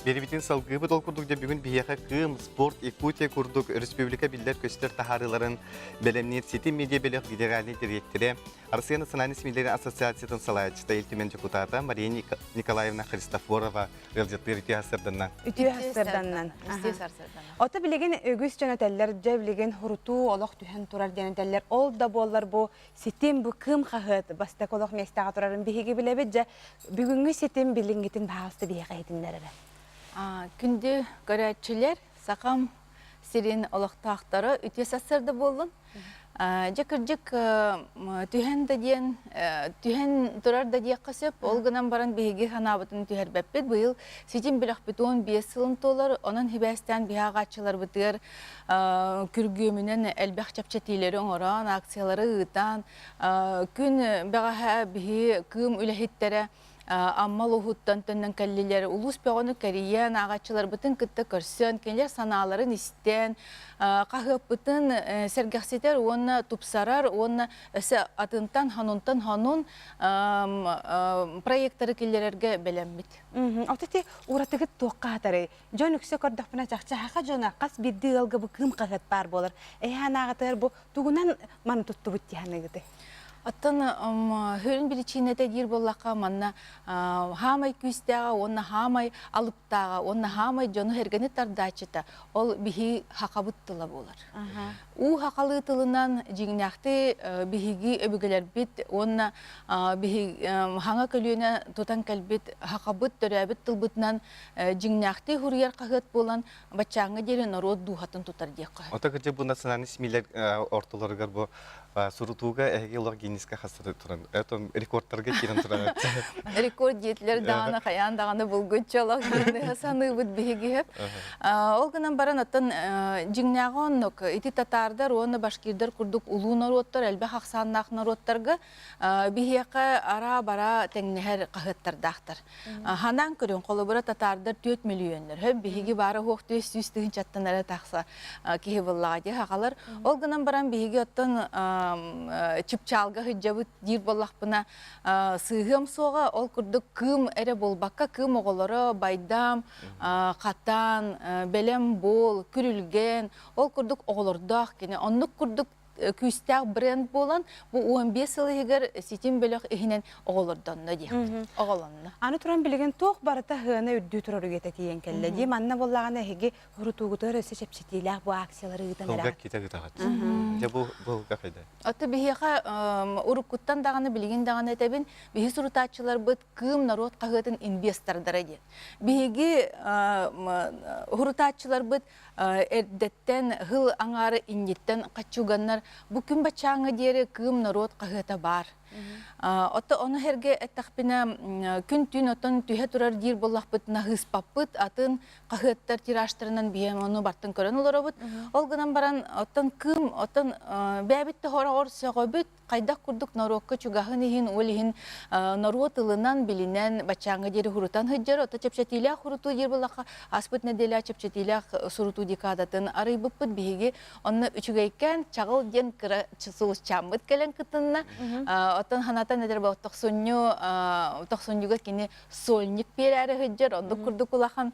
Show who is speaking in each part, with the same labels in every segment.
Speaker 1: Биэрибитин салгыыбыт ол курдук дьэ бүгүн биһиэхэ Кыым, спорт, Якутия курдук республика биллэр-көстөр таһаарыыларын бэлэмниир Ситим медиа бөлөх генеральнай дириэктэрэ, Россия национальнай СМИлэрин ассоциациятын салайааччыта, Ил Түмэн дьокутаата Мария Николаевна Христофорова ыалдьыттыыр үтүө сарсыарданнан.
Speaker 2: Үтүө сарсыарданнан.
Speaker 3: Үтүө сарсыарданнан.
Speaker 2: Ото билигин үгүс дьон этэллэр, дьэ билигин хурутуу олох түһэн турар диэн этэллэр. Ол да буоллар бу Ситим бу Кыым хаһыат бастакы олох миэстэҕэ турарын биһиги билэбит дьэ бүгүҥҥү ситим билиҥҥитин баһаалыста биһиэхэ иһитиннэр эрэ.
Speaker 3: Күндү көрөөччүлэр, сахам сирин олохтоохторо үтүө сарсыарда буоллун. Дьэ кырдьык түһэн да диэн түһэн турар да диэххэ сөп. Ол гынан баран биһиги санаабытын түһэрбэппит. Быйыл ситим бөлөхпүт 15 сылын туолар. Онон хибээстээн биһи ааҕааччыларбытыгар күргүөмүнэн элбэх чэпчэтиилэри оҥорон, акциялары ыытан, күн бэҕэһээ биһи Кыым үлэһиттэрэ Амма улууһуттан төннөн кэллилэр. Улуус бөҕөнү кэрийэн, ааҕааччыларбытын кытта көрсөн, кинилэр санааларын истэн, хаһыаппытын сэргэхситэр уонна тупсарар уонна өссө атынтан хонунтан хонун проекттары киллэрэргэ бэлэммит.
Speaker 2: Ото ити уратыгыт туохха хатарый? Дьон үксэ көрдөхпүнэ чахчы саха дьоно хас биирдии ыалга бу кыым хаһыат баар буолар. Эһи анаҕытыгар бу тугунан маны туттубут дии саныыгытый?
Speaker 3: Оттон сүрүн биричиинэтэ диир буоллахха манна хаамай күүстээҕэ уонна хаамай алыптааҕа уонна хаамай дьону-сэргэни тардааччыта ол биһи хахабыт тыла буолар. Уу хахалыы тылынан дьиҥнээхти биһиги өбүгэлэрбит уонна биһи хаҥа көлүөнэ тутан кэлбит хахабыт төрөөбүт тылбытынан дьиҥнээхтии суруйар хаһыат буолан баччааҥҥа диэри норуот дууһатын тутар диэххэ сөп.
Speaker 1: Ото кырдьык бу национальный СМИлэр ортолоругар бу сурутууга эһиги олох Гиннеске хастары туран, это рекордтарга киирэн туран.
Speaker 3: Рекорд диэтилэр даҕаны хайаан даҕаны булгуччу олох Гиннеһы саныыбыт биһиги. Ол гынан баран оттон дьиҥнээҕи оннук ити татаардар уонна башкирдар курдук улуу норуоттар элбэх ахсааннаах норуоттарга биһиэхэ араа-бараа тэҥнэһэр хаһыаттардаахтар. Ханаан көрүҥ, холобура татаардар 4 миллионнар, хөп биһиги баара суох 400 тыһыынчаттан эрэ тахса киһи буллаҕа дии сахалар. Ол гынан баран биһиги оттон чыпчаалга сылдьабыт диир буоллахпына сыыһыам суоҕа, ол курдук кыым эрэ буолбакка, кыым оҕолоро байдам, хатан, бэлэм буол, күрүлгэн, ол курдук оҕолордоох кини. Оннук курдук күүстээх бренд буолан, бу 15 сыл иһигэр ситим бөлөх иһинэн оҕолордонно диэхпит. Оҕолонно.
Speaker 2: Аны туран билигин туох барыта сыана үрдүү турар үйэтэ тиийэн кэллэ дии. Манна буоллаҕына эһиги урутуугутугар өссө чэпчэтиилээх бу акциялары ыытан
Speaker 1: Тылга
Speaker 2: эрэҕит.
Speaker 1: китэ ыытаҕыт. Дьэ бу бу хайда?
Speaker 3: Аты биһиэхэ уруккуттан даҕаны билигин даҕаны этэбин, биһи сурутааччыларбыт Кыым норуот хаһыатын инвестордара диэн. Биһиги урутааччыларбыт эрдэттэн сыл аҥаары инниттэн хаччуганнар бу күн баччааҥҥа диэри Кыым норуот хаһыата баар. Отто ону сэргэ эттэхпинэ күн-түүн оттон түһэ турар диир буоллахпытына ыыспаппыт, атын хаһыаттар тиражтарынан биһиэм ону бартын көрөн олоробут. Ол гынан баран оттон Кыым оттон бэйэбит да хороҕор сөҕөбүт, хайдах курдук норуокка чугаһын иһин, ол иһин норуот ылынан, билинэн, баччааҥҥа диэри хурутан сылдьар. Ото чэпчэтиилээх хурутуу диир буоллахха, ааспыт нэдиэлэ чэпчэтиилээх сурутуу декадатын арыйбыппыт биһиги. Онно үчүгэйкээн чаҕыл диэн кыра сулусчааммыт кэлэн кытынна. Оттон санатан этэр буоллар, тохсунньу тохсунньуга кини сольник биэрээри сылдьар, оннук курдук улахан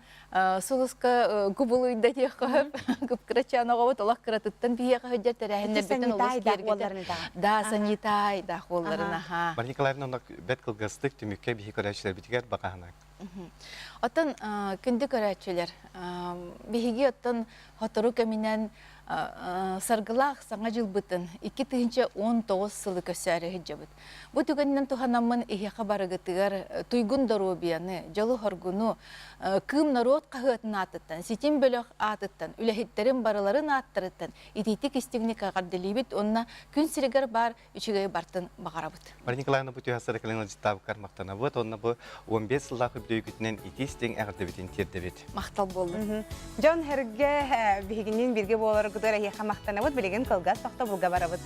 Speaker 3: сулуска кубулуйда диэххэ сөп. Кып-кырачаан оҕобут олох кыратыттан биһиэхэ сылдьар тэрээһиннэрбитин олус киэргэтэр. Да, санитайдаах уолларын аха.
Speaker 1: Мария Николаевна, онно бэрт кылгастык түмүккэ биһи көрөөччүлэрбитигэр баҕаһынак.
Speaker 3: Оттон күндү көрөөччүлэр, биһиги оттон сотору кэминэн саргылаах саҥа дьылбытын 2019 сылы көрсөөрү сылдьабыт. Бу түгэнинэн туһанаммын эһиэхэ барыгытыгар туйгун доруобуйаны, дьолу-соргуну, Кыым норуот хаһыатын аатыттан, Ситим бөлөх аатыттан, үлэһиттэрин барыларын ааттарыттан итиитик истиҥник эҕэрдэлиибит уонна күн сиригэр баар үчүгэй бартын баҕарабыт.
Speaker 1: Мария Николаевна бу түһэ сарыкылын ыалдьыттаабыккар махтанабыт уонна бу 15 сыллаах үбүлүөйгүтүнэн итии истиҥ эҕэрдэбитин тиэрдэбит.
Speaker 3: Махтал буоллун.
Speaker 2: Дьон сэргэ биһигинниин бииргэ буоларгытыгар эһиэхэ махтанабыт. Билигин кылгас тохтобулга барабыт.